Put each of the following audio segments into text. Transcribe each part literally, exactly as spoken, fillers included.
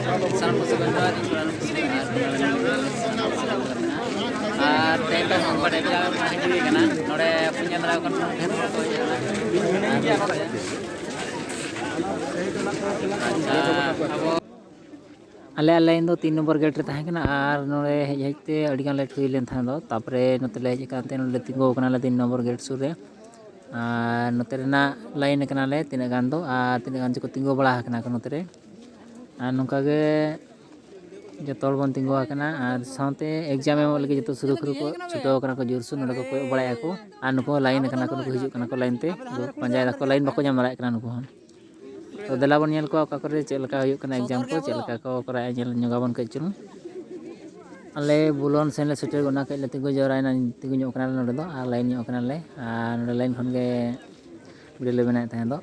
ᱥᱟᱱᱟᱢ ᱠᱚ ᱥᱟᱹᱜᱩᱱ ᱡᱚᱦᱟᱨ, ᱤᱧ ᱪᱚᱲᱟ ᱨᱮᱱ ᱠᱩᱥᱤ ᱟᱨ ᱟᱨ ᱛᱮᱦᱮᱧ ᱫᱚ ᱱᱚᱝᱠᱟ ᱰᱮᱵᱷᱞᱚᱯᱢᱮᱱᱴ ᱦᱤᱡᱩᱜ ᱠᱟᱱᱟ᱾ ᱱᱚᱰᱮ ᱵᱚᱱ ᱧᱮᱞ ᱫᱟᱲᱮᱭᱟᱜ ᱠᱟᱱᱟ, ᱰᱷᱮᱨ ᱦᱚᱲ ᱠᱚ ᱦᱮᱡ ᱟᱠᱟᱱᱟ᱾ ᱟᱪᱪᱷᱟ, ᱟᱵᱚ ᱟᱞᱮᱭᱟᱜ ᱞᱟᱭᱤᱱ ᱫᱚ ᱛᱤᱱ ᱱᱚᱢᱵᱚᱨ ᱜᱮᱴ ᱨᱮ ᱛᱟᱦᱮᱸ ᱠᱟᱱᱟ ᱟᱨ ᱱᱚᱰᱮ ᱦᱮᱡ ᱦᱮᱡ ᱛᱮ ᱟᱹᱰᱤ ᱜᱟᱱ ᱞᱮᱴ ᱦᱩᱭ ᱞᱮᱱ ᱛᱟᱦᱮᱸ ᱫᱚ᱾ ᱛᱟᱨᱯᱚᱨᱮ ᱱᱚᱛᱮ ᱞᱮ ᱦᱮᱡ ᱟᱠᱟᱱ ᱛᱮ ᱱᱚᱰᱮ ᱞᱮ ᱛᱤᱸᱜᱩ ᱟᱠᱟᱱᱟ ᱞᱮ ᱛᱤᱱ ᱱᱚᱢᱵᱚᱨ ᱜᱮᱴ ᱥᱩᱨ ᱨᱮ᱾ ᱟᱨ ᱱᱚᱛᱮ ᱨᱮᱱᱟᱜ ᱞᱟᱭᱤᱱ ᱟᱠᱟᱱᱟᱞᱮ ᱛᱤᱱᱟᱹᱜ ᱜᱟᱱ ᱫᱚ, ᱟᱨ ᱛᱤᱱᱟᱹᱜ ᱜᱟᱱ ᱪᱚᱠᱚ ᱛᱤᱸᱜᱩ ᱵᱟᱲᱟ ᱟᱠᱟᱱᱟ ᱠᱚ ᱱᱚᱛᱮ ᱨᱮ᱾ ᱟᱨ ᱱᱚᱝᱠᱟ ᱜᱮ ᱡᱚᱛᱚ ᱦᱚᱲ ᱵᱚᱱ ᱛᱤᱸᱜᱩ ᱟᱠᱟᱱᱟ ᱟᱨ ᱥᱟᱶᱛᱮ ᱮᱠᱡᱟᱢ ᱮᱢᱚᱜ ᱞᱟᱹᱜᱤᱫ ᱡᱚᱛᱚ ᱥᱩᱨᱩ ᱥᱩᱨᱩ ᱠᱚ ᱪᱷᱩᱴᱟᱹᱣ ᱟᱠᱟᱱᱟ ᱠᱚ ᱡᱳᱨᱥᱳᱨ᱾ ᱱᱚᱰᱮ ᱠᱚ ᱠᱚᱭᱚᱜ ᱵᱟᱲᱟᱭᱮᱫᱼᱟ ᱠᱚ ᱟᱨ ᱱᱩᱠᱩ ᱦᱚᱸ ᱞᱟᱭᱤᱱ ᱟᱠᱟᱱᱟ ᱠᱚ, ᱱᱩᱠᱩ ᱦᱤᱡᱩᱜ ᱠᱟᱱᱟ ᱠᱚ ᱞᱟᱭᱤᱱ ᱛᱮ, ᱩᱱᱠᱩ ᱯᱟᱸᱡᱟᱭ ᱫᱟᱠᱚ, ᱞᱟᱭᱤᱱ ᱵᱟᱠᱚ ᱧᱟᱢ ᱫᱟᱲᱮᱭᱟᱜ ᱠᱟᱱᱟ ᱱᱩᱠᱩ ᱦᱚᱸ᱾ ᱛᱚ ᱫᱮᱞᱟ ᱵᱚᱱ ᱧᱮᱞ ᱠᱚᱣᱟ ᱚᱠᱟ ᱠᱚᱨᱮ ᱪᱮᱫ ᱞᱮᱠᱟ ᱦᱩᱭᱩᱜ ᱠᱟᱱᱟ ᱮᱠᱡᱟᱢ ᱠᱚ, ᱪᱮᱫ ᱞᱮᱠᱟ ᱠᱚ ᱠᱚᱨᱟᱣᱮᱫᱼᱟ, ᱧᱮᱞ ᱧᱚᱜ ᱟᱵᱚᱱ ᱠᱟᱹᱡ ᱪᱩᱞᱩᱝ᱾ ᱟᱞᱮ ᱵᱩᱞᱚᱱ ᱥᱮᱱ ᱞᱮ ᱥᱮᱴᱮᱨ ᱜᱚᱫ ᱮᱱᱟ, ᱠᱟᱹᱡ ᱞᱮ ᱛᱤᱸᱜᱩ ᱡᱟᱣᱨᱟᱭᱮᱱᱟ, ᱛᱤᱸᱜᱩ ᱧᱚᱜ ᱠᱟᱱᱟᱞᱮ ᱱᱚᱰᱮ ᱫᱚ ᱟᱨ ᱞᱟᱭᱤᱱ ᱧᱚᱜ ᱠᱟᱱᱟᱞᱮ᱾ ᱟᱨ ᱱᱚᱰᱮ ᱞᱟᱭᱤᱱ ᱠᱷᱚᱱ ᱜᱮ ᱵᱷᱤᱰᱤᱭᱳ ᱞᱮ ᱵᱮᱱᱟᱣᱮᱫ ᱛᱟᱦᱮᱸ ᱫᱚ᱾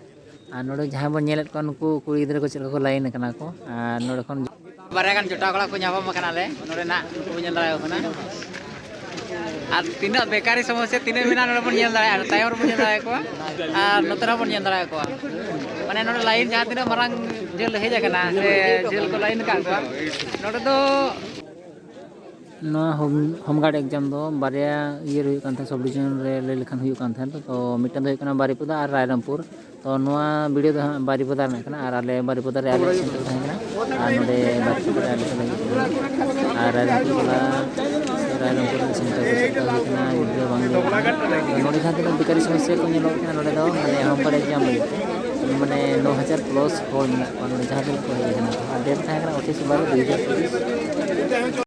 ᱟᱨ ᱱᱚᱰᱮ ᱡᱟᱦᱟᱸᱭ ᱵᱚᱱ ᱧᱮᱞᱮᱫ ᱠᱚᱣᱟ ᱱᱩᱠᱩ ᱠᱩᱲᱤ ᱜᱤᱫᱽᱨᱟᱹ ᱠᱚ ᱪᱮᱫ ᱞᱮᱠᱟ ᱠᱚ ᱞᱟᱭᱤᱱ ᱟᱠᱟᱱᱟ ᱠᱚ, ᱟᱨ ᱱᱚᱰᱮ ᱠᱷᱚᱱ ᱵᱟᱨᱭᱟ ᱜᱟᱱ ᱡᱚᱴᱟᱣ ᱠᱚᱲᱟ ᱠᱚ ᱧᱟᱯᱟᱢ ᱟᱠᱟᱱᱟ ᱞᱮ ᱱᱚᱰᱮᱱᱟᱜ, ᱱᱩᱠᱩ ᱵᱚᱱ ᱧᱮᱞ ᱫᱟᱲᱮᱭᱟᱠᱚ ᱠᱟᱱᱟ᱾ ᱟᱨ ᱛᱤᱱᱟᱹᱜ ᱵᱮᱠᱟᱨᱤ ᱥᱚᱢᱚᱥᱥᱟ ᱛᱤᱱᱟᱹᱜ ᱢᱮᱱᱟᱜᱼᱟ ᱱᱚᱰᱮ ᱵᱚᱱ ᱧᱮᱞ ᱫᱟᱲᱮᱭᱟᱜᱼᱟ, ᱛᱟᱭᱚᱢ ᱨᱮᱵᱚᱱ ᱧᱮᱞ ᱫᱟᱲᱮᱭᱟᱠᱚᱣᱟ ᱟᱨ ᱱᱚᱛᱮ ᱨᱮᱦᱚᱸ ᱵᱚᱱ ᱧᱮᱞ ᱫᱟᱲᱮᱭᱟᱠᱚᱣᱟ᱾ ᱢᱟᱱᱮ ᱱᱚᱰᱮ ᱞᱟᱭᱤᱱ ᱡᱟᱦᱟᱸ ᱛᱤᱱᱟᱹᱜ ᱢᱟᱨᱟᱝ ᱡᱷᱟᱹᱞ ᱦᱮᱡ ᱟᱠᱟᱱᱟ ᱥᱮ ᱡᱷᱟᱹᱞ ᱠᱚ ᱞᱟᱭᱤᱱ ᱟᱠᱟᱫ ᱠᱚᱣᱟ, ᱱᱚᱰᱮ ᱫᱚ ᱱᱚᱣᱟ ᱦᱳᱢ, ᱦᱳᱢ ᱜᱟᱨᱰ ᱮᱠᱡᱟᱢ ᱫᱚ ᱵᱟᱨᱭᱟ ᱤᱭᱟᱹ ᱨᱮ ᱦᱩᱭᱩᱜ ᱠᱟᱱ ᱛᱟᱦᱮᱸᱫ, ᱥᱟᱵ ᱰᱤᱵᱤᱡᱚᱱ ᱨᱮ ᱞᱟᱹᱭ ᱞᱮᱠᱷᱟᱱ ᱦᱩᱭᱩᱜ ᱠᱟᱱ ᱛᱟᱦᱮᱸᱫ᱾ ᱛᱚ ᱢᱤᱫᱴᱟᱝ ᱫᱚ ᱦᱩᱭᱩᱜ ᱠᱟᱱᱟ ᱵᱟᱨᱤᱯᱚᱫᱟ ᱟᱨ ᱨᱟᱭᱨᱚᱝᱯᱩᱨ᱾ ᱛᱚ ᱱᱚᱣᱟ ᱵᱷᱤᱰᱤᱭᱳ ᱫᱚ ᱦᱟᱸᱜ ᱵᱟᱨᱤᱯᱚᱫᱟ ᱨᱮᱱᱟᱜ ᱠᱟᱱᱟ ᱟᱨ ᱟᱞᱮ ᱵᱟᱨᱤᱯᱚᱫᱟ ᱨᱮ ᱟᱞᱮᱭᱟᱜ ᱥᱮᱱᱴᱟᱨ ᱛᱟᱦᱮᱸ ᱠᱟᱱᱟ᱾ ᱟᱨ ᱱᱚᱰᱮ ᱵᱟᱨᱤᱯᱚᱫᱟ ᱨᱮ ᱟᱞᱮ ᱥᱮᱱ ᱞᱟᱹᱜᱤᱫ ᱠᱟᱱᱟ᱾ ᱟᱨ ᱨᱟᱭᱨᱚᱝᱯᱩᱨ ᱴᱚᱞᱟ ᱥᱮ ᱨᱟᱭᱨᱚᱝᱯᱩᱨ ᱨᱮᱱᱟᱜ ᱥᱮᱱᱴᱟᱨ ᱫᱚ ᱪᱮᱫ ᱞᱮᱠᱟ ᱦᱩᱭ ᱠᱟᱱᱟ ᱜᱤᱫᱽᱨᱟᱹ ᱵᱟᱝ ᱞᱟᱹᱭ ᱠᱟᱱᱟ᱾ ᱛᱚ ᱱᱚᱰᱮ ᱡᱟᱦᱟᱸ ᱛᱤᱱᱟᱹᱜ ᱵᱮᱠᱟᱨᱤ ᱥᱚᱢᱚᱥᱥᱟ ᱠᱚ ᱧᱮᱞᱚᱜ ᱠᱟᱱᱟ, ᱱᱚᱰᱮ ᱫᱚ ᱢᱟᱱᱮ ᱦᱳᱢ ᱜᱟᱨᱰ ᱮᱠᱡᱟᱢ ᱞᱟᱹᱜᱤᱫ ᱛᱮ ᱢᱟᱱᱮ ᱱᱚ ᱦᱟᱡᱟᱨ ᱯᱞᱟᱥ ᱦᱚᱲ ᱢᱮᱱᱟᱜ ᱠᱚᱣᱟ ᱱᱚᱰᱮ ᱡᱟᱦᱟᱸ ᱛᱤᱱᱟᱹᱜ ᱠᱚ ᱦᱮᱡ ᱟᱠᱟᱱᱟ᱾ ᱟᱨ ᱰᱮᱴ ᱛᱟᱦᱮᱸ ᱠᱟᱱᱟ ᱟᱴᱷᱟᱥ ᱵᱟᱨᱚ ᱫᱩ ᱦᱟᱡᱟᱨ ᱪᱚᱵᱵᱤᱥ᱾